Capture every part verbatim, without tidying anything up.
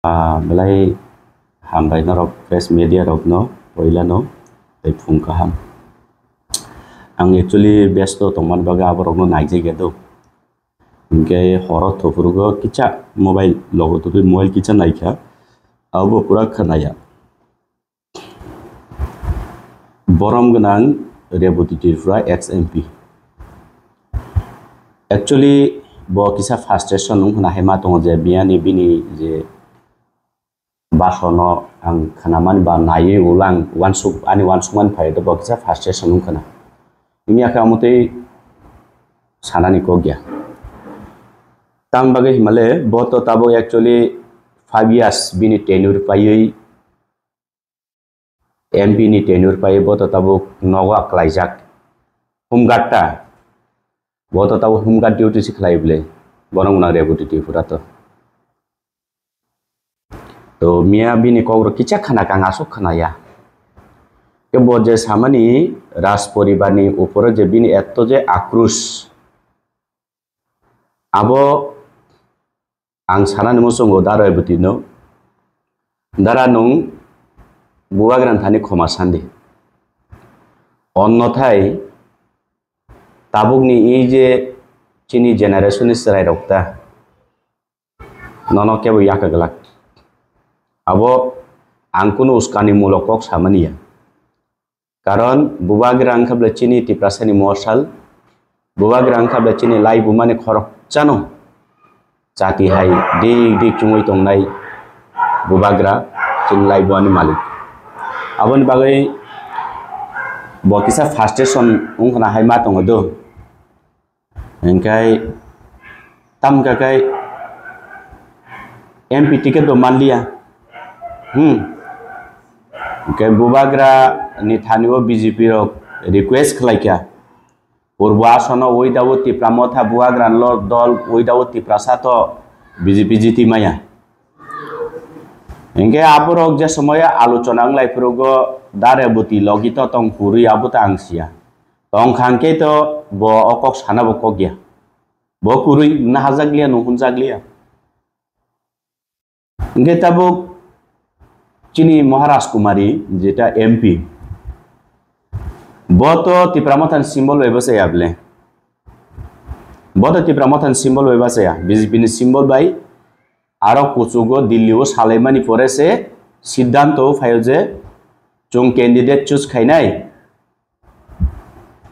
Ah, belai hambai norok press media rokno poilano tei phung kaham. Ang actually besto tongmani bagwi aborokno naijak ya do. Hinkhe horo thophurugo kicha mobile logo tubui mobile kicha naikha, abo pura khanaya. Borom gwnang Reboti Tripura ex M P. Actually, bo kisa frustration wng khna hai ma tongo je biyani bini je basono ang khnamani ba naiwi ulang wansuk, ani wansukmani phai bo kisa frustration wng khna. Bini yakhe amotwi sanani kok ya. Tang bagwi himale bo to tabuk actually five years bini tenure paiwi M P ni tenure pai bo to tabuk nogo aklaijak. Home guard ta. Bo to tabuk home guard duty si khlai bwle. Bono gwnang Reboti Tripura to. To miya bini kok rok kicha khana kang aswk khana ya. Ke bo je samani Raj poribar ni upore je bini etto je akrus. Abo ang sanani muchungo Dara Reboti no. Dara nwng bubagra ni thani khoma sandi. Onnothai tabukni ei je chini generation ni chwrairok ta nono kebo yaka glak. Abo ang kunu uskani mulok kok samani ya. Karon bubagra wngkha bwle chini Tiprasani morsal, bubagra wngkha bwle chini laibumani khoroksano chati hai dik dik chumui tongnai bubagra chini laibumani malik. Aboni bagwi bo kisa frustration wngkhana hai ma tongo do. Hingkai tam kakai M P ticket bo manliya. Hmm. Hingkai bubagra ni thani o B J P rok request khlaikha. Purbo asono without Tipra Motha bubagra lo dol without Tiprasa to B J P jiti maya. Hingke aborok je somoyo alochona wng lai phurugo Dara Reboti logi to tong kwrwi abo ta ang siya. Tong khang khe to bo o kok sana bo kok ya. Bo kwrwi nahajak liya, nuhunjak liya. Hingke tabuk chini Maharaj Kumari jeta M P. Bo to Tipra Motha ni symbol bai bwsa ya bwle. Bo to Tipra Motha ni symbol bai bwsa ya. B J P ni symbol bai aro kuchugo Delhi o salaimani pore se siddhanto phaio je chwng candidate choose khainai.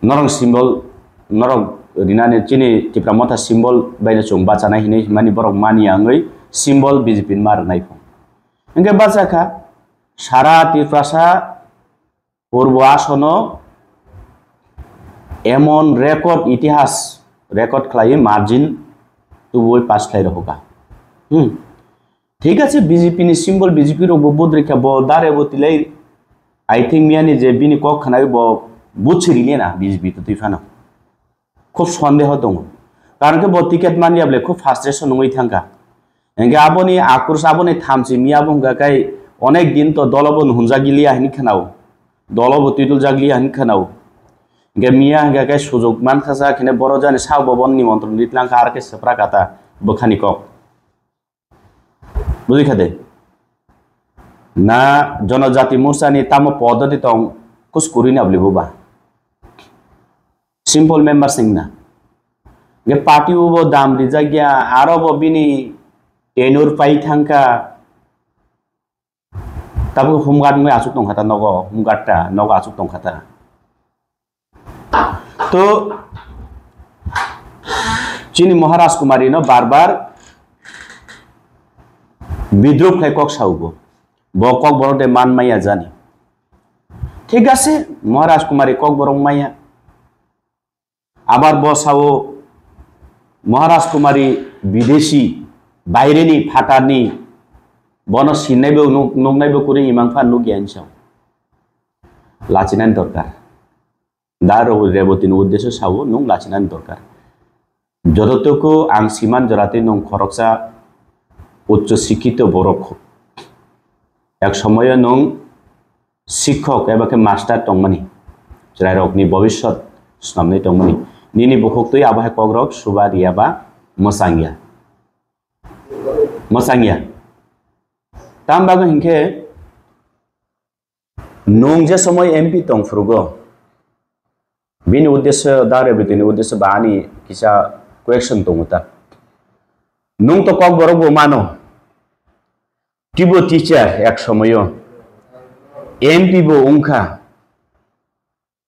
Norok symbol, norok rinani chini Tipra Motha symbol baino chwng bachanai hinwi himani borok mani ya wngwi symbol B J P ni ma rwnai pho. Hingke bachakha sara Tiprasa purbo asono emon record itihas record khlaiwi margin tubui pass khlai rohoka. Hmm. Thik ase, B J P ni symbol, B J P rok bo budrikha, bo Dara Reboti lai, I think miyani je bini kok khnawi bo buchiri liya na B J P to twi phano. Khub sondeho tongo. Karon khe bo ticket manliya bole khub frustration wngwi thangkha. Hingke aboni akrus, aboni thamchi miya bo hingka kai onek din to dolo bo nuhunjak liya hinwi khnao. Dolo bo twidul jak liya hinwi khnao. Hingke miya hingka kai sujok mankha sa khene boro jani sak bo bon nimontron ri tlang kha, ar khe swpra kata bwkhani kok. Bujikha de? Na Jonojati Morcha ni tamo podoti tong kus kwrwi na bwlwi buba. Simple members wngna. Ge party o bo dam rijak ya, aro bo bini tenure pai thangkha. Tabuk home guard wngwi aswk tongkha ta nogo, home guard ta nogo aswk tongkha ta. To chini Maharaj Kumari no bar bar bidrup khai kok sao bo. Bo kok borok de man maya jani. Thik ase, Maharaj Kumari kok borok maya. Abar bo sao Maharaj Kumari bidesi, baireni phatarni bono sinnaibo nuk-, nuknaibo kwrwi imang pha nukya hinwi sao. Lachinani dorkar. Da Ro-, Rebotini uddesyo sao nwng lachinani dorkar. Jototoku ang siman joratwi nwng khoroksa uccho sikkito borok. Ek somoyo nwng sikhok eba khe master tongmani, chwrairokni bobiswt swnamnai tongmani. Nini bukhuktwi abo hai kokrok suba riya ba mwchangya. Mwchangya. Tam bagwi hinkhe nwng je somoi M P tong phurugo, bini uddesyo, da Reboti ni uddesyo ba ani kisa question tongo ta. Nwng to Kokborok bo mano, twibo teacher ek somoyo, M P bo wngkha.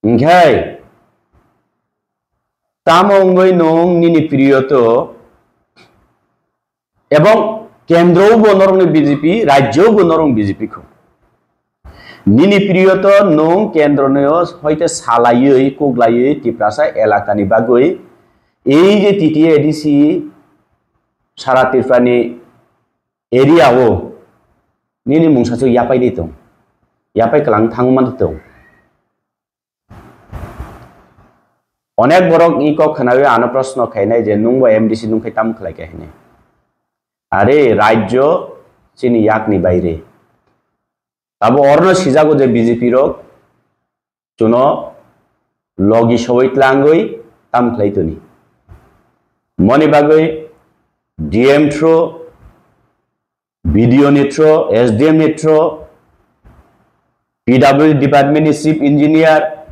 Hinkhe tamo wngwi nwng nini priyoto, ebong kendro bo norokni B J P, rajyo bo norok B J P kho. Nini priyoto nwng kendro no hoite salaiwi, kuklaiwi Tiprasa elakani bagwi ei je T T A D C sara Tripura ni area o nini mungsa se yapai di tong, yapai kwlang thangma di tong. Onek borok i kok khwnawi ano proshno khainai je, "Nwngbo M D C nwngkhai tamo khlaikha?" hinwi. Are, rajyo chini yakni baire. Abo orno sijago je B J P rok chuno logi soi tlangwi tam khlai toni. Moni bagwi D M through, B D O ni through, S D M ni through, P W D department ni chief engineer,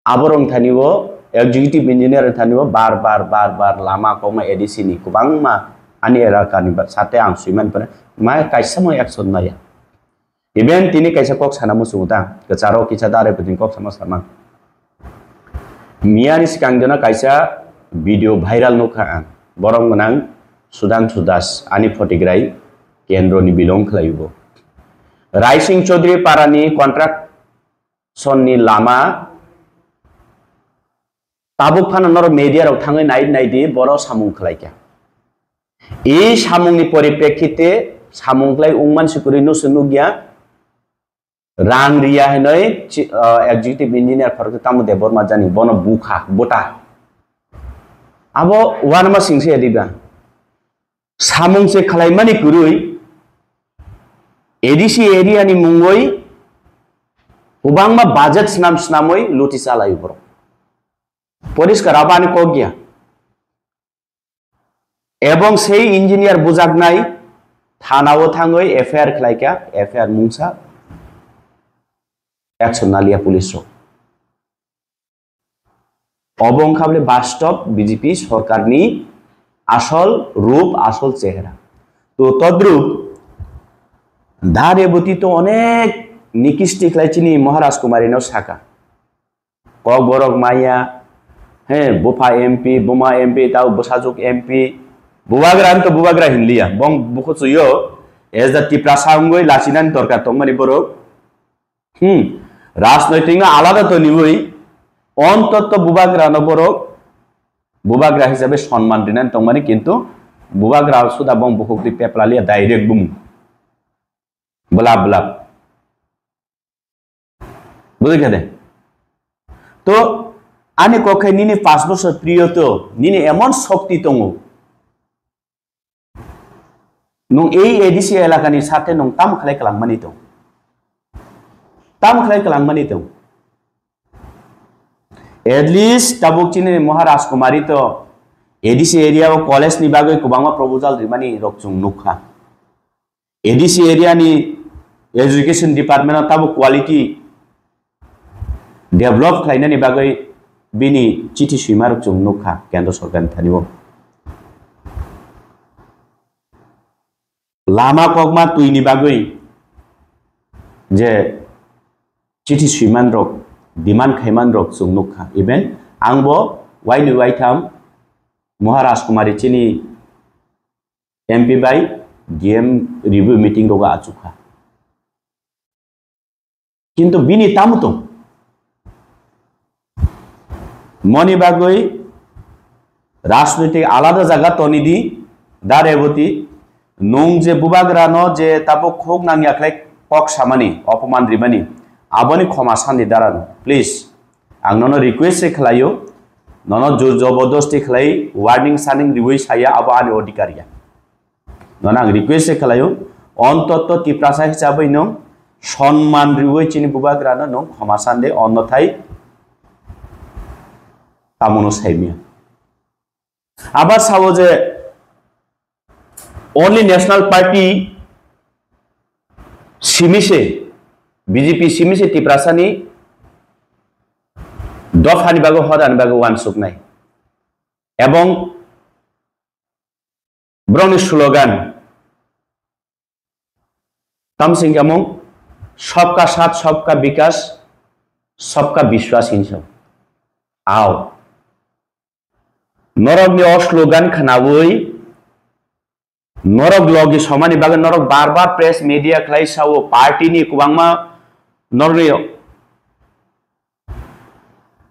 aborok thani o executive engineer thani o bar bar bar bar lama kokma A D C ni kwbangma ani elaka ni ba-, sate ang swiman pore mai kaisa mo action maya. Even tini kaisa kok sana muchungo ta, kwcharo kisa dare putini kok sama sama. Miyani sikang jona kaisa video viral nukha ang. Borok gwnang Sudhanshu Das ani photograi kendro ni belong khlaibo. Raising Chaudhary para ni contraction ni lama tabuk phano norok media rok thangwi nai nai di, borok samung khlaikha. I samungni poriprekhite samung khlai wngman si kwrwi no se nukya, rang riya hinwi chi-, ah, executive engineer khoroksa tamo Debbarma jani bono bukha, buta. Abo uanama singse diba. Samung se khlaimani kwrwi A D C area ni mungwi kwbangma budget snam snamwi luti chalai borok. Poriskar abo ani kok ya. Ebong sei engineer bujaknai thana o thangwi F I R khlaikha, F I R mungsa action naliya police rok. Obo wngkha bole bastob B J P sorkarni asol rup, asol chehra. To todrup Da Reboti to onek nikisti khlai chini Maharaj Kumari no saka. Kokborok maya, he, bupha M P, buma M P, tao bwsajwk M P, bubagra to bubagra hinliya, bong bukhuchuyo, as the Tiprasa wngwi lachinani dorkar tongmani borok. Hmm, rajnoitik no alada to niwi, ontotto bubagra no borok, bubagra hisabe sonman rinani tongmani, kintu bubagra suda bong bukhukti peplaliya direct bumung. Blap blap. Bujikha de? To, ani kok khe nini pash bosor priyo to, nini emon shokti tongo. Nwng ei A D C elakani sathe nwng tam khlai kwlangmani tong? Tam khlai kwlangmani tong? At least tabuk chini Maharaj Kumari to A D C area o college ni bagwi kwbangma proposal rimani rok chwng nukha. A D C area ni education department o tabuk quality develop khlainani bagwi bini chithi swima rok chwng nukha kendra sorkar ni thani o. Lama kokma twi ni bagwi je chithi swiman rok, demand khaiman rok chwng nukha. Even ang bo waini waitham Maharaj Kumari chini M P bai D M review meeting rogo achukha. Kintu bini tamo tong? Moni bagwi rajnoitik alada jaga toni di, Da Reboti, nwng je bubagra no je tabuk khuk nangya khlai kok samani, opoman rimani, aboni khoma sandi dara no, please. Ang nono request se khlaio, nono jor jobordosti khlai warning saning riwi saya, abo ani odhikar ya. Nono ang request se khlaio, ontotto Tiprasa hisabwi nwng sonman riwi chini bubagrano nwng khoma sande, onnothai tamono saimya. Aba sao je Only National Party simi se, B J P simi se Tiprasani dophani bagwi hodani bagwi uansuknai. Ebong borokni slogan, tamsing kamung, "Sabka Saath, Sabka Vikas, Sabka Vishwas" hinwi. Ao. Norokni o slogan khnaui, norok logi somani bagwi norok bar bar press media khlai sao, party ni kwbangma norokni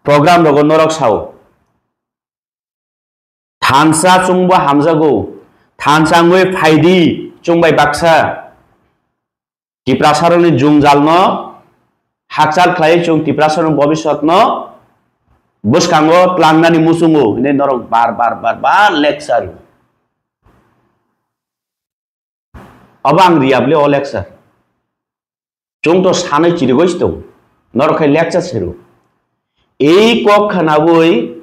program rogo norok sao. Thansa chwngbo hamjago, thansa wngwi phaidi chwng bai baksa. Tiprasarokni jwngjalno hakchal khlai chwng Tiprasarokni bobisotno bwskango tlangnani muchungo hinwi norok bar bar bar bar lecture. Obo ang riyabli o lecture. Chwng to sanwi chirigwi se tongo. Norok khai lecture sero. Ei kok khnaui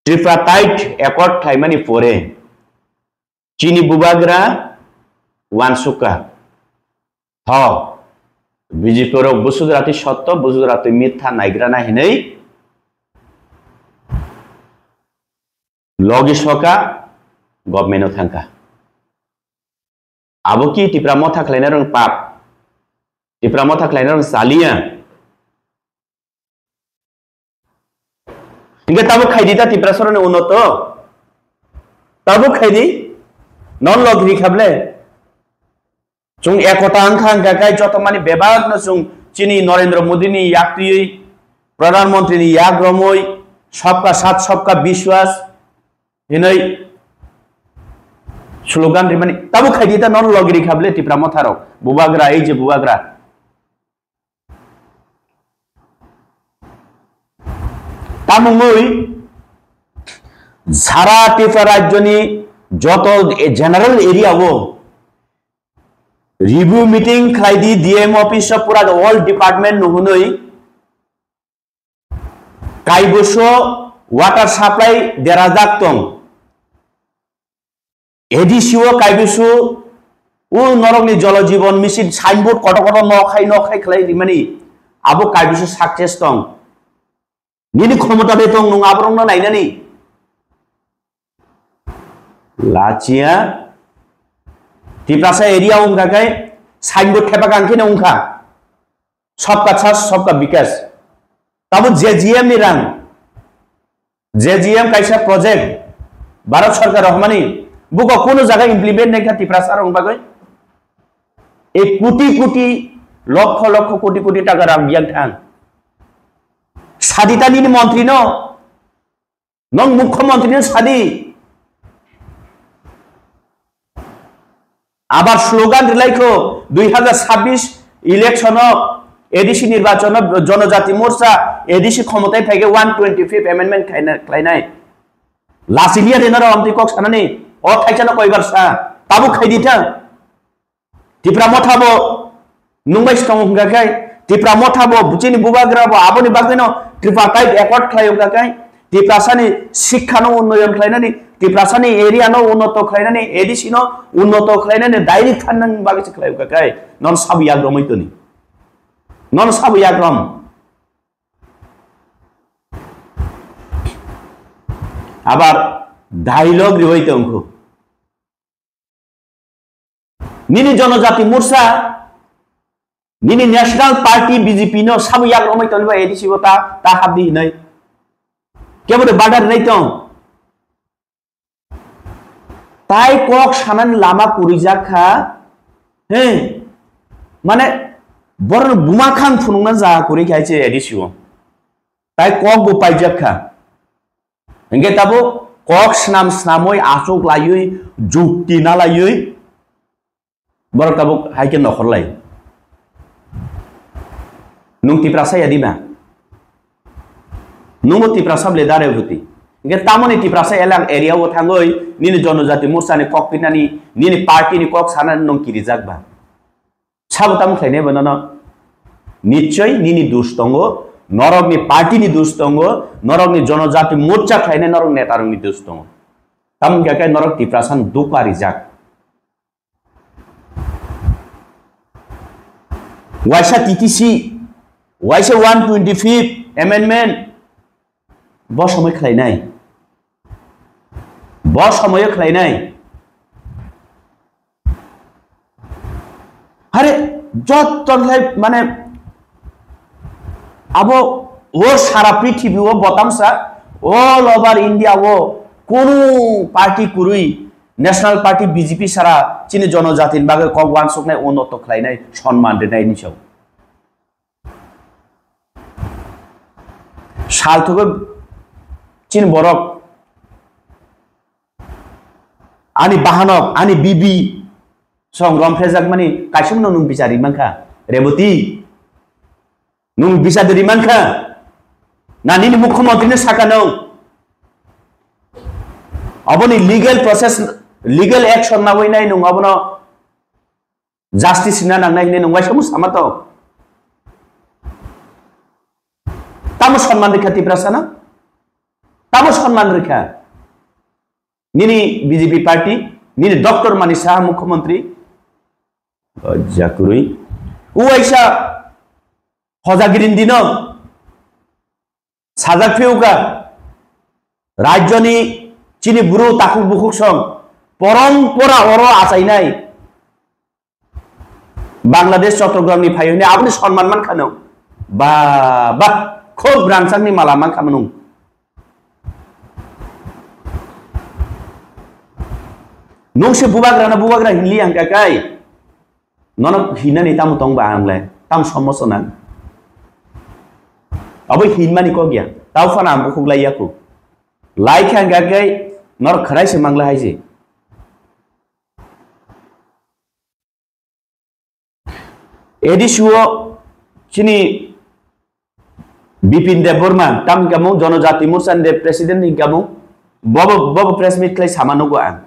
Tripartite Accord khlaimani pore chini bubagra uansukha. Tho, B J P rok busugrati sotto, busugrati mitha naigrana hinwi logi soka government o thangkha. Abo ki Tipra motha khlainai rok pap? Tipra motha khlainai rok chaliya. Hingke tabuk khaidi ta Tiprasarokni unoto. Tabuk khaidi. Non log ri khable. Chwng ekota wngkha, wngkha kai joto mani bebak no chwng chini Narendra Modi ni yak twiwi, Pradhan Mantri ni yak romwi, "Sabka Saath, Sabka Vishwas" hinwi slogan rimani. Tabuk khaidi ta non log ri khable Tipra motha rok. Bubagra, ei je bubagra. Tamungwi sara Tripura rajyoni joto general area o review meeting khlai di, D M office o pura all department no hwnwi kaibuso water supply derajak tong. A D C o kaibisu, o norokni Jal Jeevan Mission signboard kotor kotor nok hai nok hai khlai rimani, abo kaibisu success tong. Nini khomota de tong, nwng aborokno nainani. Lachia, Tiprasa area wngkha khe signboard thepa kang kheno wngkha. Sabka Saath, Sabka Vikas. Tamo J J M ni rang. J J M kaisa project Bharat Sarkar rohmani, buko kuno jaga implement naikha Tiprasa rok bagwi? E koti koti, lokho lokho, koti koti taka rang biyang thang. Sadi ta nini montri no, nong mukhyamantri no sadi. Abar slogan rilaikho, dui hazar sabbish election o A D C nirbachon o Jonojati Morcha A D C khomotai phaikhe one twenty fifth amendment khaina-, khlainai. Lachiliya de noro amtwi kok sanani, o thaisano koibar sa, tabuk khaidi thang. Tipra motha bo nwng bai se tongo hwnkha khe, Tipra motha bo, chini bubagra bo, aboni bagwino Tripartite Accord khlai wngkha khe, Tiprasani sikha no unnoyon khlainani, Tiprasani area no unnoto khlainani, A D C no unnoto khlainani, direct phan nang bagwi se khlai wngkha khe, non sabo yagromoi toni. Non sabo yagrom. Abar dialogue riwai tongkhu. Nini Jonojati Morcha, nini National Party B J P no sabo yak romwi tongwi ba A D C bo ta, ta habdi hinwi. Kebo de badar hinwi tong. Tai kok sanani lama kurijak kha, he, mane, borok buma khang phunukna jaga kuri khai se A D C o. Tai kok bo paijak kha. Hingke tabo kok snam snamoi, achuk laiwi, jukti na laiwi, borok tabuk hai khe nokhor lai. Nwng Tiprasa ya di ba? Nwngbo Tiprasa ble dare bwtwi. Hingke tamoni Tiprasa elang area o thangwi nini Jonojati Morcha ni kok pinani, nini party ni kok sanani nwng kirijak ba? Sabo tamo khlainai bo nono? Nichoi nini dos tongo, norokni party ni dos tongo, norokni Jonojati Morcha khlainai norok netarokni dos tongo. Tamni khe norok Tiprasa ni dukha rijak. Waisa T T C, waisa one twenty fifth amendment, bo somoi khlainai. Bo somoyo khlainai. Hare, jotto khlai, mane, abo o sara prithibi o botamsa, all over India o kunu party kwrwi, National Party B J P sara chini jonojatini bagwi kok uansuknai, unnotto khlainai, sonman rwnai hinwi sao. Sal thugwi chini borok ani bahanok, ani bibi song romphejak mani kaisung no nwng bichari mankha, Reboti. Nwng bichari mankha. Na nini mukhyamantri no saka nwng. Aboni legal process, legal action nawi nai nwng abono justice hina nangnai hinwi nwng waisa sama to. Tamo sonman rikha Tiprasa no? Tamo sonman rikha? Nini B J P party, nini Doctor Manik Saha mukhyamantri. Jakurui. Uaisa hojagiri dino. Sajak phiuka. Rajyoni chini bru takhuk bukhuk song. Porompora oro achainai. Bangladesh Chottogramni phai hwnwi aboni sonman mankha nwng. Ba, ba, khub rangchakni mala mankha nwng. Nwng se bubagrano bubagra hinli hangka kai. Nono hinani tamo tong ba ang le, tam somoso nang. Abo hinmani kok ya. Tao phano ang bukhuk lai yaku. Lai khe hangka kai, nor khwrai se mangla hai se. A D C o chini Bipin Debbarma, tam hinkha mung, Jonojati Morcha ni president hinkha mung, bobo, bobo press meet khlai sama nugo ang.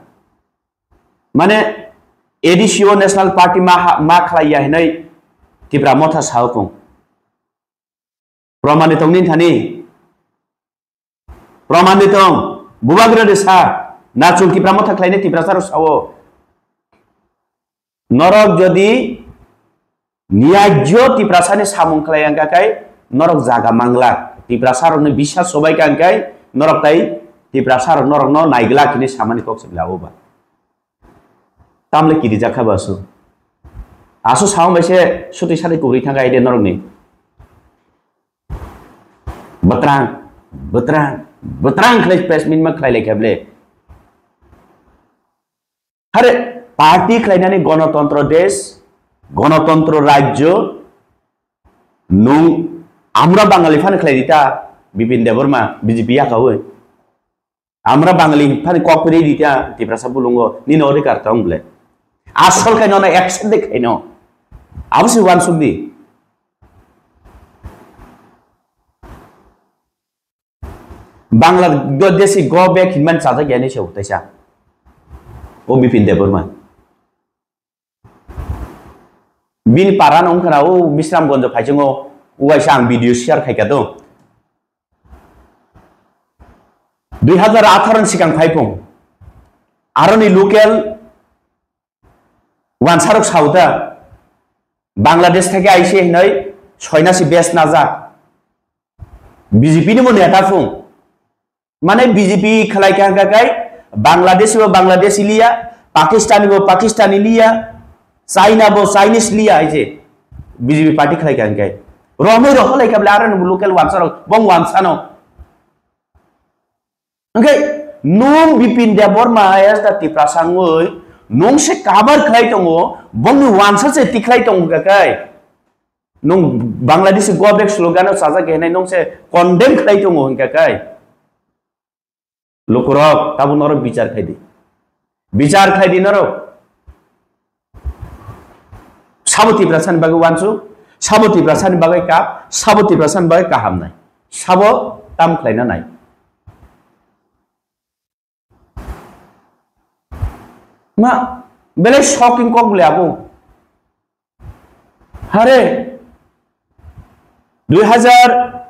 Mane A D C o National Party ma ha-, ma khlai ya hinwi Tipra Motha sao kung. Proman de tong nini thani. Proman de tong. Bubagra de sa. Nachung Tipra Motha khlainai Tiprasa rok sao. Norok jodi niyajyo Tiprasa ni samung khlai ang kakai, norok jaga mangla. Tiprasa rok ni bisa sobai kang kai, norok tai Tiprasa rok norok no naigla kini samani kok se bilao ba. Tamle kiri jakha ba asu. Asu saung bai se suti sari kubri thang kai de norok ni. Batrang, batrang, batrang khlai press meet ma khlai lai kha ble. Hare party khlainani gonotontro desh, gonotontro rajyo, nung amra Bangali phani khlai rita, Bipin Debbarma, B J P yakawi. Amra Bangali phani kok piri rita, Tiprasa bulungo, nini odhikar tong ble. Asol khaino na action de khaino. Abo se uansuk di. Bangladeshi go back hinmani chajak yani se utaisa. O Bipin Debbarma. Bini para no wngkha na o Bisramganj phaichungo uaisa ang video share khaikha do. Dui hazar atharo ni sikang phaipung. Aroni local wansarok sauta Bangladesh theke aise hinoi soinasi bes najak. B J P ni bo neta phung. Mane B J P khlai kha hwnkha kai Bangladesh bo Bangladesh liya, Pakistan bo Pakistani liya, China bo Chinese liya hai je B J P party khlai kha hwnkha kai. Romwi roho lai kha bole aro ni local wansarok bong wansano. Hwnkhe nung Bipin Debbarma as the Tiprasa wngwi nung se cover khlai tongo, bongni wansa se tikhlai tongo hwnkha kai. Nung Bangladesh go back slogan o chajak hinai nung se condemn khlai tongo hwnkha kai. Lukurok tabo norok bichar khai di. Bichar khai di norok. Sabo Tiprasa ni bagwi wansu, sabo Tiprasa ni bagwi kap, sabo Tiprasa ni bagwi kaham nai. Sabo tam khlaina nai. Ma, belai shocking kok bole abo. Hare, dui hazar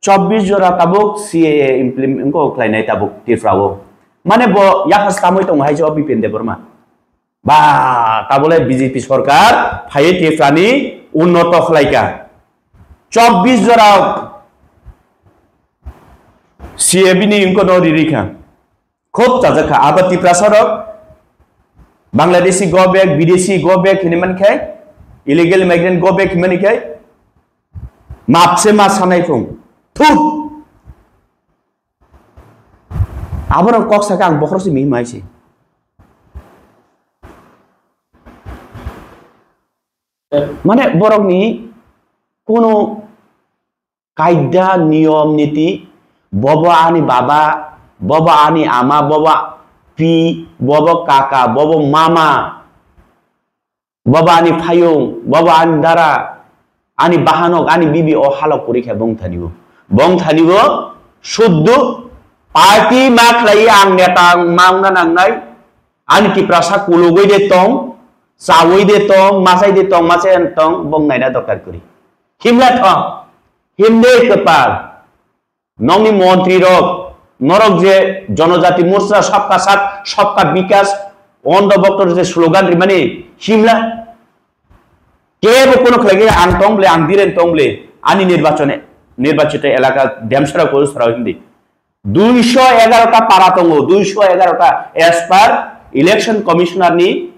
chobbish jora tabuk C A A implement ko khlainai tabuk Tripura o. Mane bo yakhas kamwi tongo hai se o Bipen Debbarma. Ba, tabole B J P sorkar phaiwi Tripura ni unnoto khlaika. Chobbish jora C A B ni wngkha no riri kha. Khub chajak kha. Abo Tiprasa rok Bangladeshi go back, Bideshi go back hinwi man khai, illegal migrant go back hinmani khai, map se ma sanai phung. Thuk. Abono kok saka ang bokhorok se mihim hai se. Mane borokni kunu kaida niyom niti, bobo ani baba, bobo ani ama, bobo pi, bobo kaka, bobo mama, bobo ani phayung, bobo ani dara, ani bahanok, ani bibi o halok kwrwi khe bong thani o. Bong thani o suddu party ma khlai ang neta ma wngna nangnai. Ani Tiprasa kulugwi de tong, chawi de tong, machai de tong, machai de tong, bong naina dorkar kwrwi. Himla thong, himde kwpal. Nokni montri rok, norok je Jonojati Morcha, Sabka Sath, Sabka Bikas, Ondho Bhoktor je slogan rimani, himla. Kebo kono khlai khe ang tong ble, ang Biren tong ble, ani nirbachone, nirbachito elaka Demsara ko sara hindi. Duisho egarota para tongo, duisho egarota as per election commissioner ni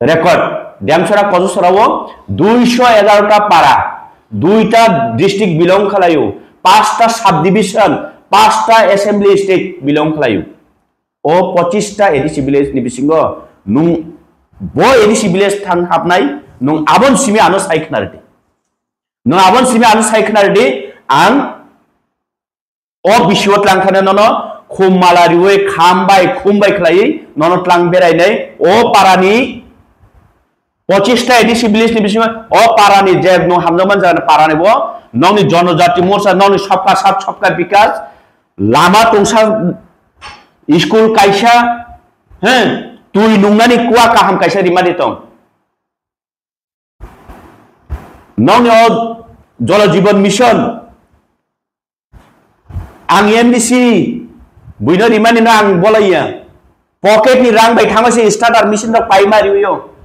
record. Demsara Kojosora o duisho egarota para, duita district belong khlaio, pasta subdivision, pasta assembly state belong khlaio. O pochista A D C village ni bisingo nung bo A D C village thang hapnai, nung abon simi ano sai khna rwdi. Nung abon simi ano sai khna rwdi, ang o bisiwat langkhane nono khum mala riwi kham bai khum bai khlaiwi nono tlang berainai o parani pochista A D C village ni bisingo o parani je nung hamjakman jaga parani bo nokni Jonojati Morcha, nokni Sabka Sath Sabka Bikas, lama tungsa, school kaisa, he, twi nungnani kua kaham kaisa rimani tong. Nokni o Jal Jeevan Mission, ang M D C buino rimani no ang bolaiya. Pocket ni rang bai thangma se starter machine rok paima riyo.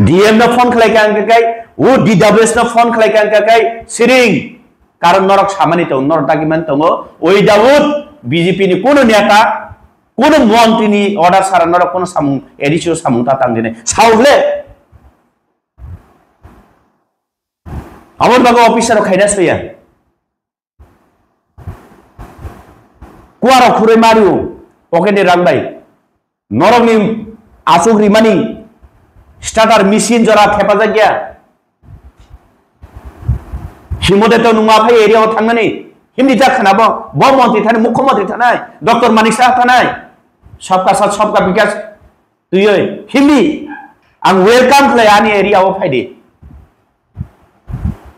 D M no phone khlai kha ang khe kai, o D W S no phone khlai kha ang khe kai, siring. Karon norok samani tongo, norok dagi man tongo. Oi Daud, B J P ni kuno neta, kuno montri ni order sara norok kuno samung, A D C o samung ta tang dine. Saoble. Aboni bagwi officer rok khaina soya. Kuarok khurui mario, pocket ni rang bai. Norokni asuk rimani starter machine jora thepajak ya. Himode to nungma phai area o thangnani. Himdi jak khana bo, bo montri thani, mukhyamantri thanai, Doctor Manik Saha thanai. Sabka sath, sabka bikas. Tuyoi, himdi. Ang welcome khlai ani area o phaidi.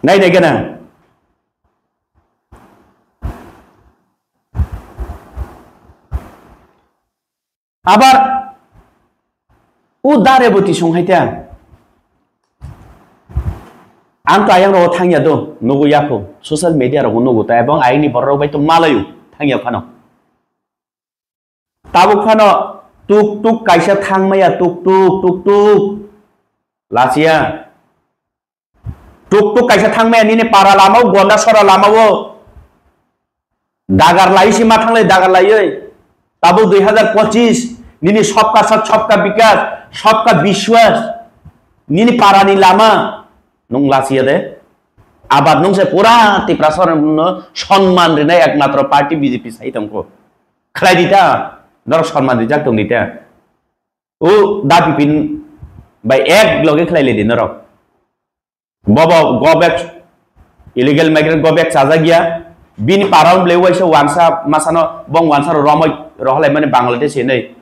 Nai nai gana. Abar o dare boti song hai ta. Ang to ayang ro thangya do, nugu yakho, social media ro nugu ta, ebong ayang ni borok bai to malayu thangya phano. Tabuk phano tuk tuk kaisa thangmaya, tuk tuk, tuk tuk. Lachiya. Tuk tuk kaisa thangmaya nini para lama o, Gonda sora lama o. Dagar lai si ma thanglai, dagar laioi. Tabuk dui hazar pochis, nini sabka sath, sabka bikas, sabka biswas. Nini para ni lama. Nung lachiya de. Abar nung se pura Tiprasa no sonman rinai ekmatro party B J P sai tongkho. Khlai di ta, norok sonman rijak tong di ta. O da Bipin bai ek loge khlai le di norok. Bobo go back, illegal migrant go back chajak ya. Bini para on ble waisa wansa masano bong wansa ro romoi rohlai mani Bangladesh hinwi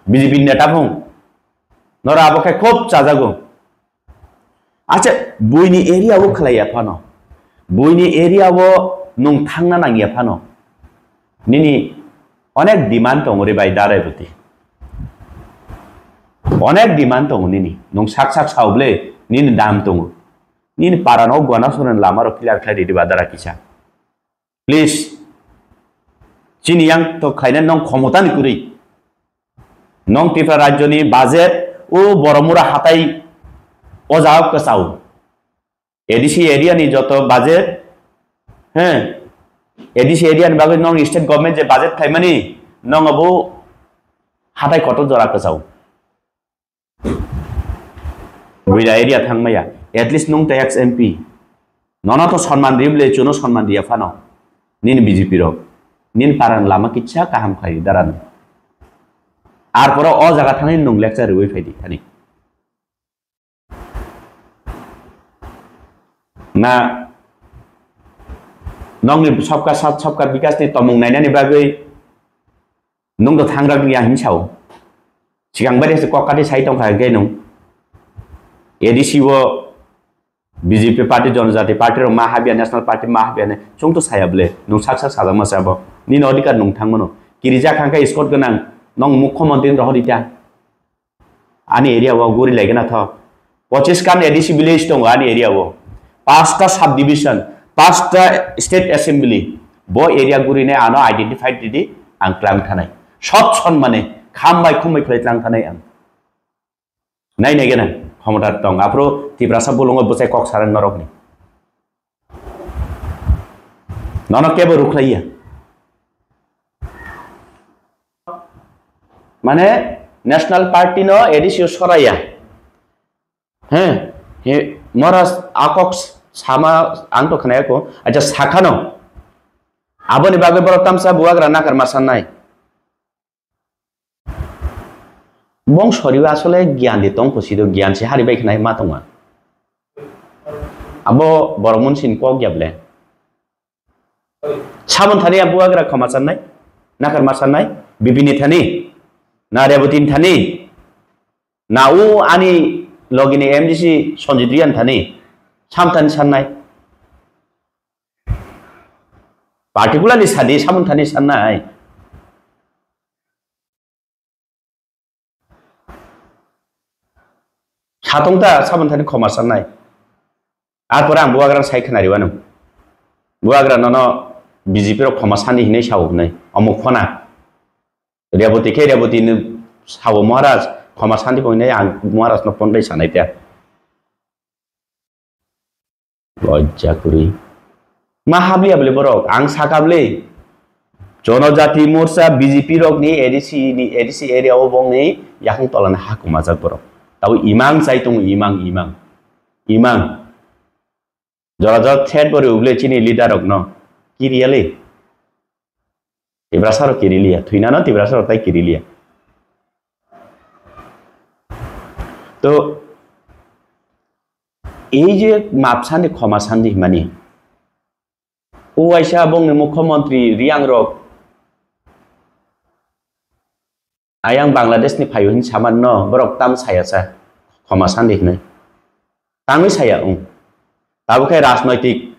B J P neta phung. Norok abo khe khub chajago. Acha, buini area o khlaiya phano. Buini area o nung thangna nangya phano. Nini onek demand tongo re bai darai bwtwi. Onek demand tongo nini. Nung sak sak sao ble nini dam tongo. Nini para no gwana soren lama rok clear khlai ridi ba dara kisa. Please, Chini yang to khlaina nong khomota ni kwrwi. Nong Tripura rajyo ni budget o Boromura hatai o jaga kwchao. A D C area ni joto budget, he, A D C area ni bagwi nong state government je budget khlaimani, nong abo hatai kotor jora kwchao. Buida area thangmaya, at least nung to ex M P. Nono to sonman ribole chuno sonman riya phano. Nini B J P rok. Nini paran lama kitsa kaham khai daran. Ar poro o jaga thangni nung lecture riwi phaidi thani. Na nongni sabka sath sabka bikas ni tomung nainani bagwi nung do thangrok ya hinsao. Sikang bari se kok kati sai tongkha hingke nung A D C o B J P party, Jonojati party rok ma habya, National Party ma habya ne, chwng to saya ble, nung sak sak sajak ma sabo. Nini odhikar nung thang mano. Kirijak hangkhe escort gwnang, nong mukhyamantri ni rohor ita. Ani area o guri lai gana tho. Pochiskan A D C village tongo ani area o. Pasta subdivision, pasta state assembly. Bo area guri ne ano identify didi ang tlang thanai. Sot son mane, kham bai khum bai khlai tlang thanai ang. Nai nai gana, khomota tong. Aphuru Tiprasa bulungo bwsai kok sarang norokni. Nono kebo rukhlaiya. Mane, National Party no A D C o soraya. He, he, Maharaj akok sama ang to khnaya ko. Acha sakhano. Aboni bagwi borok tamsa buagra nakar ma sannai. Bong soriba asole giyan di tong pusi do, giyan se hari bai khnai ma tongma. Abo borok mun sin kok ya ble. Sabon thani ya buagra khoma sannai, nakar ma sannai, bibini thani, na Reboti ni thani, na u ani logini M D C Sanjit Riyan thani, sam thani sannai. Particularly sadi, samung thani sannai. Satong ta samung thani khoma sannai. Ar pore ang buagra sai khna riwano. Buagra nono B J P rok khoma sani hinai sao hinai. Omo khona. Reboti khe Reboti no sao Maharaj, khoma sani bo hinai ang Maharaj no pondai sanai ta. Lojja kwrwi. Ma habliya bole borok, ang saka bole. Jonojati Morcha B J P rokni A D C ni, A D C area o bongni yakung tolani ha kumajak borok. Tabo imang chai tongo, imang, imang. Imang. Jora jora threat bo rw bole chini leader rokno. Kiriya le. Tiprasa rok kiriliya, thwinano Tiprasa rok tai kiriliya. To, ei je map sandi, khoma sandi himani, o waisa bongni mukhyamantri Riang rok ayang Bangladesh ni phaio hin saman no, borok tam saya sa, khoma sandi hinwi. Tangwi saya, ung. Tabuk khe rajnoitik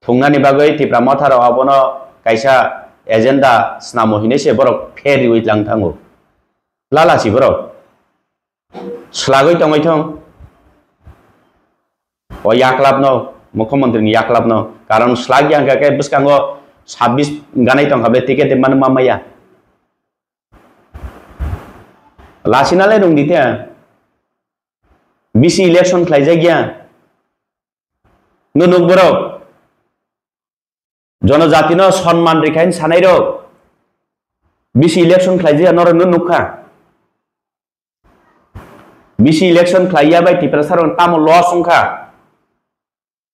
thungnani bagwi Tipra Motha rok abono kaisa agenda snamo hinwi se borok pher riwi tlang thango. Lalachi borok. Slagwi tongwi thong. O yaklap no, mukhyamantri ni yaklap no. Karon slag yang khe bwskango sabbish ganai tongkha ble ticket de manu mamaya. Lachina le rung di te. Bisi election khlai jak ya. Nunuk borok. Jonojatino sonman rikhain sanai rok. Bisi election khlai jak ya norok no nukha. Bisi election khlai ya bai Tiprasa rok tamo loss wngkha.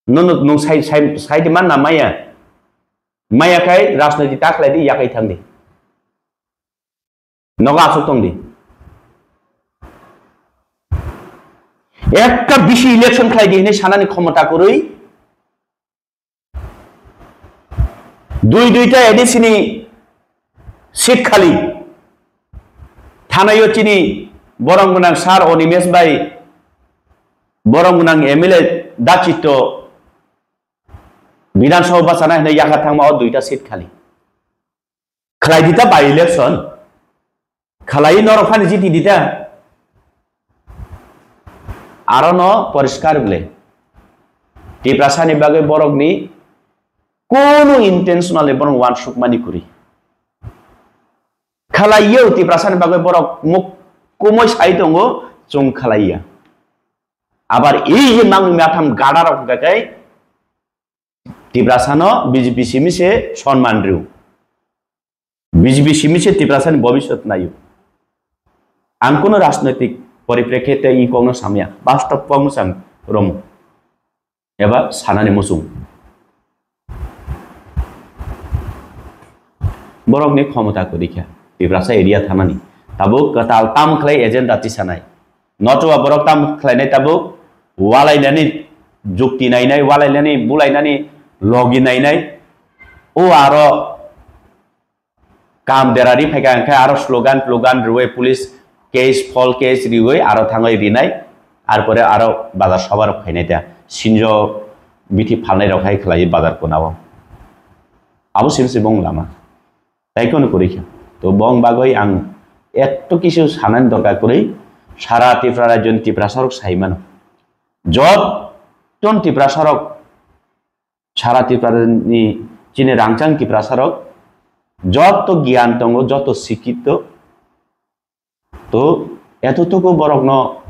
Nunu nung sai, sai, sai di man na maya. Maya khai rajniti ta khlai di, yakai thang di. Nogo asuk tong di. Ekta bisi election khlai di hinwi sanani khomota kwrwi. Dui duita A D C ni seat khali. Thanaio chini borong gwnang sir Animesh bai, borong gwnang M L A Dachitto Bidhan Sabha bachana hinwi yakha thangma o duita seat khali. Khlai dita by election. Khalai norok phani jiti dita. Aro no poriskar bole. Tiprasa ni bagwi borok ni kono intentionally borok wansuk mani kwrwi. Khalaiyo Tiprasani bagwi borok muk kumui sai tongo, chwng khalaiya. Abar ei je mangni matham gadarok hwnkha khe Tiprasano B J P simi se sonman rw. B J P simi se Tiprasani bobiswt naio. Ang kuno rajnoitik poriprekhite i kokno samya, bastob kokno sam romo. Eba sanani muchung. Borokni khomota kwrwi kha Tiprasa area thanani. Tabuk kwtal tam khlai agenda tisanai. Notoba borok tam khlainai tabuk walainani jukti nainai, walainani bulainani logi nainai. O aro kam derari phaikha hwnkhe aro slogan plogan rwui police case, fall case riui aro thangwi rinai, arpore aro bazar sobarok phainai ta sinjo bithi phalnai rok hai khlai bazar kunao. Abo simi se bong lama. Tai kono kwrwi kha. To bong bagwi ang etto kisu sanani dorkar kwrwi, sara Tripura rajyoni Tiprasarok sai mano. Jotton Tiprasarok, sara Tripura ni chini rangchang Tiprasarok, jotto giyan tongo, jotto sikito, to eto toko borokno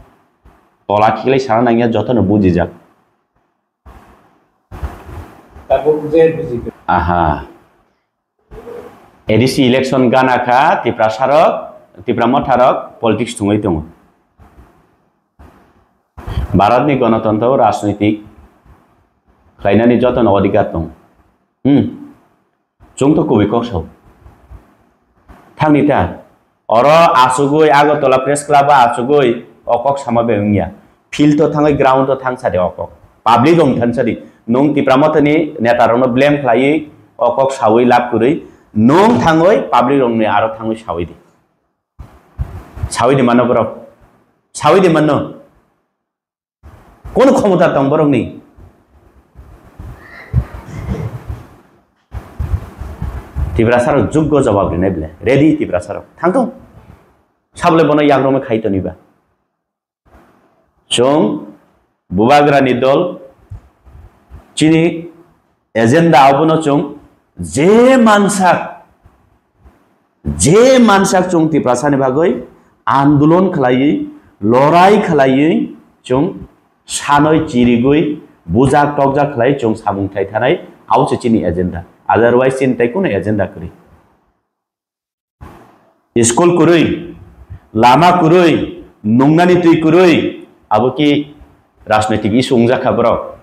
tola khiklai sana nangya, jotono bujijak. Tabuk je bujijak. Aha. A D C election gana kha Tiprasarok, Tipra motharok politics thungwi tongo. Bharatni gonotontro rajnoitik khlainani jotono odhikar tongo. Hmm. Chwng to kubui kok sao. Thangni ta. Oro achugwi Agartala Press Club o achugwi o kok sama bai wngya. Field o thangwi, ground o thang sadi o kok. Public rok thang sadi. Nwng Tipra Mothani neta rokno blame khlaiwi o kok sawi lab kwrwi. Nwng thangwi public rokni aro thangwi sawi di. Sawi di mano borok. Sawi di mano. Kono khomota tong borokni? Tiprasarok juggo jawab rinai bwle. Ready Tiprasarok. Thang tong. Sable bono yagromwi khai toniba. Chwng bubagrani dol chini agenda abono chwng je mansak, je mansak chwng Tiprasani bagwi andolon khlaiwi, lorai khlaiwi chwng sanoi chirigwi bujak tokjak khlai chwng samung thai thanai, abo se chini agenda. Otherwise chini tai kono agenda kwrwi. School kwrwi, lama kwrwi, nungnani twi kwrwi, abo ki rajnoitik issue wngjak kha borok?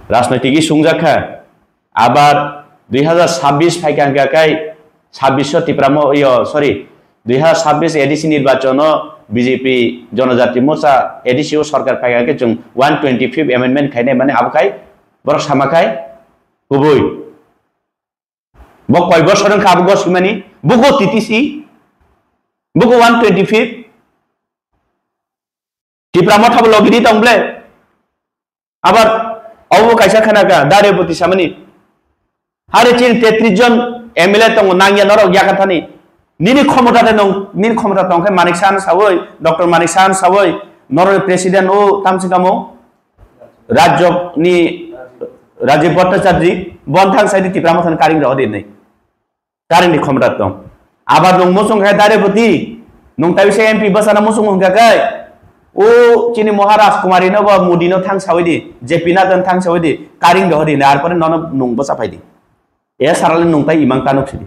Rajnoitik issue wngjak kha. Abar dui hazar sabbish phaikha hwnkha khe sabbish o Tipra mo-, yo, sorry, dui hazar sabbish A D C nirbachon o B J P Jonojati Morcha A D C o sorkar phaikha khe chwng one twenty fifth amendment khainai mani abo khai borok sama khai kubui. Bo koi bosor wngkha abo gosimani? Bugo T T C, bugo one twenty fifth. Tipra Motha bo logi di tong ble. Abar obo kaisa khana kha, Dare Boti samani. Are chini tetris jon M L A tongo, nangya norok yakathani. Nini khomota de nong, nini khomota tong khe Manik Saha no sawi, Doctor Manik Saha no sawi, norok president o tamsi kamo. Rajyok ni Rajiv Bhattacharya, bon thang sai di Tipra Motha ni karing rw di nai. Karing ni khomrat tong. Abar nung muchung khai Dare Boti, nung tai se M P bwsana muchung hwnkha kai. O chini Maharaj Kumari no bo Modi no thang sawi di, J P Nadha no thang sawi di, karing rw di nai, arpore nono nung bwsa phai di. E sarale nung tai imang tanuk sidi.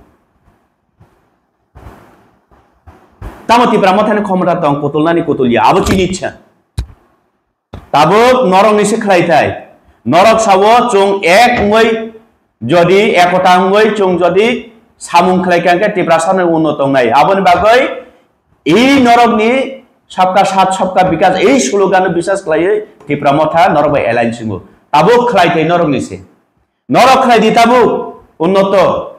Tamo Tipra Motha ni khomota tong, kutulnani kutulya, abo chini ichha. Tabuk norok ni se khlai thai. Norok sao chwng ek wngwi jodi ekota wngwi chwng jodi samung khlai kha hwnkhe Tiprasa ni unno tongnai. Aboni bagwi ei norok ni sabka saath sabka bikas ei slogan no biswas khlaiwi Tipra Motha norok bai alliance wngo. Tabuk khlai thai norok ni se. Norok khlai di tabuk unnoto.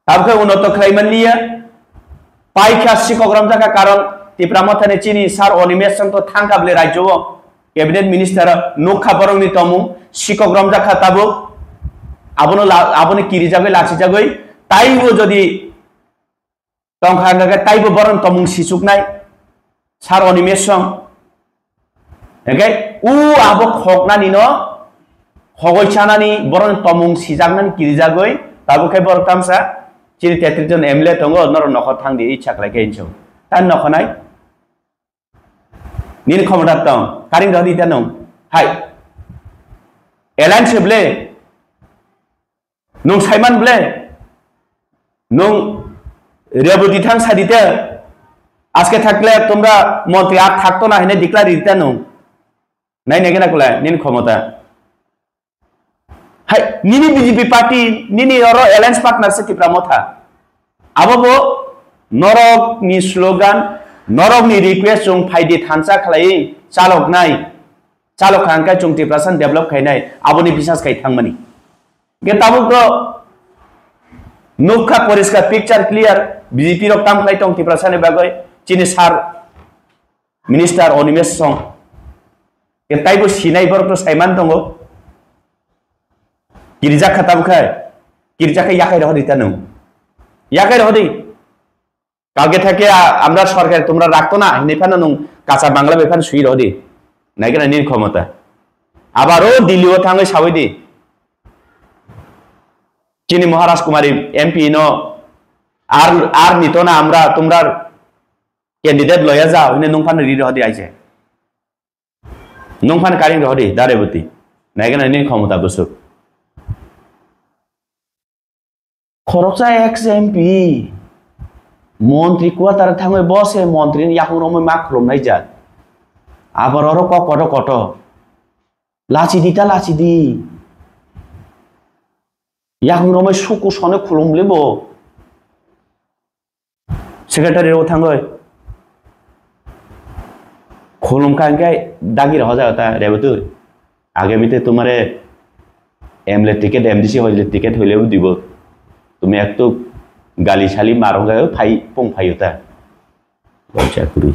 Tabukhe unnoto khlai manliya. Paikha sikok romjakha karon Tipra Mothani chini sir Animesh Song to thangkha bwle rajyo o cabinet minister nukha borokni tomung sikok romjakha tabuk. Abono la-, abono kirijagwi lachijagwi taibo jodi tongkha hwnkha khe taibo borokni tomung sichuknai sir Animesh Song. Hwnkhe u abo khoknani no khogoi chanani borokni tomung sijaknani kirijagwi tabuk khe borok tamsa Chini tetris jon M L A tongo, norok nokhor thang di, ichha khlai khe hinso. Tan nokho nai? Nini khomota tong, karing rw di ta nung. Hai. Alliance ble. Nung saiman ble. Nung Reboti thang sa di te. আজকে থাকলে তোমরা মন্ত্রী আর থাকতো না, হেনে declare di ta nung. Nai nai gana kula, nini khomota. Hai, nini B J P party, nini oro alliance partner se Tipra Motha. Abo bo norok ni slogan, norok ni request chwng phaidi thansa khlai chalok nai. Chalok kha hwnkhe chwng Tiprasa develop khainai, aboni bisas khai thangmani. Ge tabuk to nukha poriskar picture clear, B J P rok tam khlai tong Tiprasa ni bagwi, chini sir minister Animesh Song. Ge taibo sinai borok to saiman tongo. Kirijak kha tabuk khai. Kirijak khe yakai rohor di ta nung. Yakai rohor di. কালকে থেকে আ-, আমরা সরকার তোমরা রাখতো না, hinwi phano nung kacha bangla bai phano sui rohor di. Nai gana nini khomota. Abaro Delhi o thangwi sawi di. Chini Maharaj Kumari M P no ar, ar nito na amra, tumra candidate loya jao, hinwi nung phano ri rohor di aise. Nung phano karing rohor di, da Reboti. Nai gana nini khomota busuk. Khoroksa ex M P, montri quarter thangwi bo se montri ni yakung romwi ma khulumnai jat. Abar oro kok koto koto. Lachi di ta lachi di. Yakung romwi suku sone khulum le bo. Secretary rok thangwi khulum kha hwnkhe dagi rok hojago ta Reboti. আগামীতে তোমারে M L A ticket, M D C হইলে ticket হইলেও দিব। তুমি একটু গালি শালি মারো গায়ও ফাই, পং ফাইও তা। লজ্জা করি।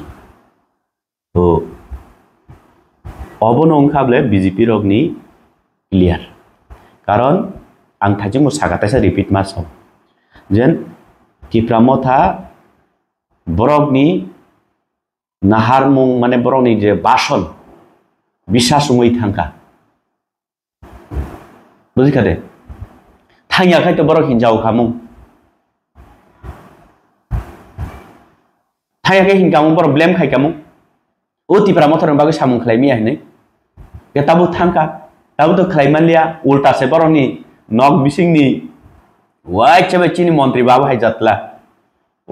To, obono wngkha bole B J P rokni clear. Karon ang thaichingbo saka taisa repeat ma sao. Jen Tipra Motha borokni naharmung mane borokni je bason bisas wngwi thangkha. Bujikha de? Thangya khai to borok hinjao khamung. Thangya khe hinkamung borok blame khai kamung. O Tipra Mothorni bagwi samung khlai miya hinwi. Ke tabuk thangkha, tabuk to khlai manliya, ulta se borokni nok bisingni waisa bai chini montri babu hai jatla.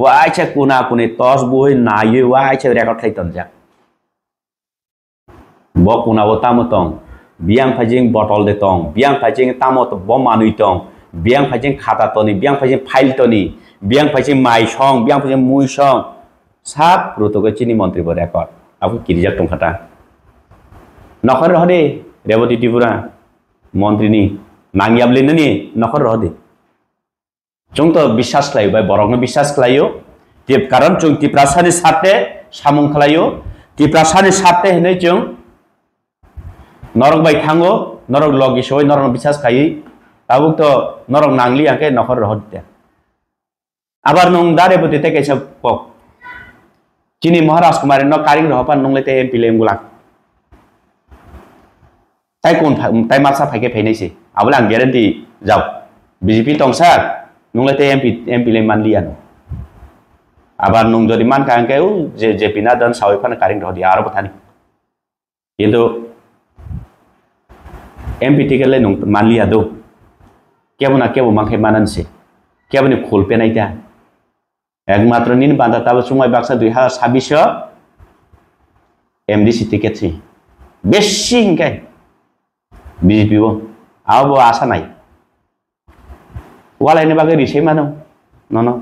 Waisa kuna kuni tos bui naiwi waisa record khlai tonjak. Bo kuna bo tamo tong, biyang phaijing botol de tong, biyang phaijing tamo to bo manwi tong, biyang phaijing khata toni, biyang phaijing file toni, biyang phaijing mai song, biyang phaijing mui song. Sab rutugo chini montri bo record. Abo kirijak tongkha ta. Nokhor rohdi, Reboti Tripura montri ni nangyabli nani nokhor rohdi. Chwng to biswas khlaio bai, borokno biswas khlaio. Tip-, karon chwng Tiprasani sarte samung khlaio. Tiprasani sarte hinwi chwng norok bai thango, norok logi soi, norokno biswas khaiwi. Tabuk to norok nangli hwnkhe nokhor rohor te. Abar nwng dare bwtwi tei kaisa kok. Chini Maharaj Kumari no karing rohopan nungle tei M P le wngulak. Tai kun pha-, tai masa phaikhe phainai se. Abole ang guarantee jao. B J P tongsa, nungle tei M P, M P le manliya no. Abar nung jodi mankha hwnkhe, u, je, J P Nadha no sawi phano karing rohdi, aro bwthani. Kintu M P ticket le nung manliya do. Kebo na kebo mankhe manan se. Kebo ni khul penai ta. Ekmatro nini banda tabo chumai baksa dui hazar sabbish o M D C ticket si. Besi hingke B J P o. Abo bo asa nai. Walai ni bagwi risai mano. Nono.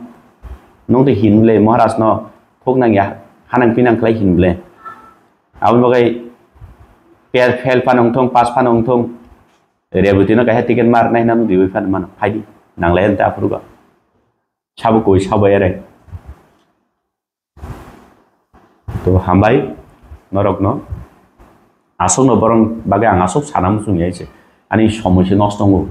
Nung to hin ble Maharaj no thok nang ya. Hanang pinang khlai hin ble. Abo bagwi pel, fel phanang thong, pas phanang thong. Reboti no kaisa ticket mar nai hinang diwi phan mano. Phaidi. Nanglai ante aphurugo. Sabo koi sabo ereng. To hambai norokno. Aswkno borok bagwi ang aswk sana muchung ya se. Ani somoi se nosto wngo.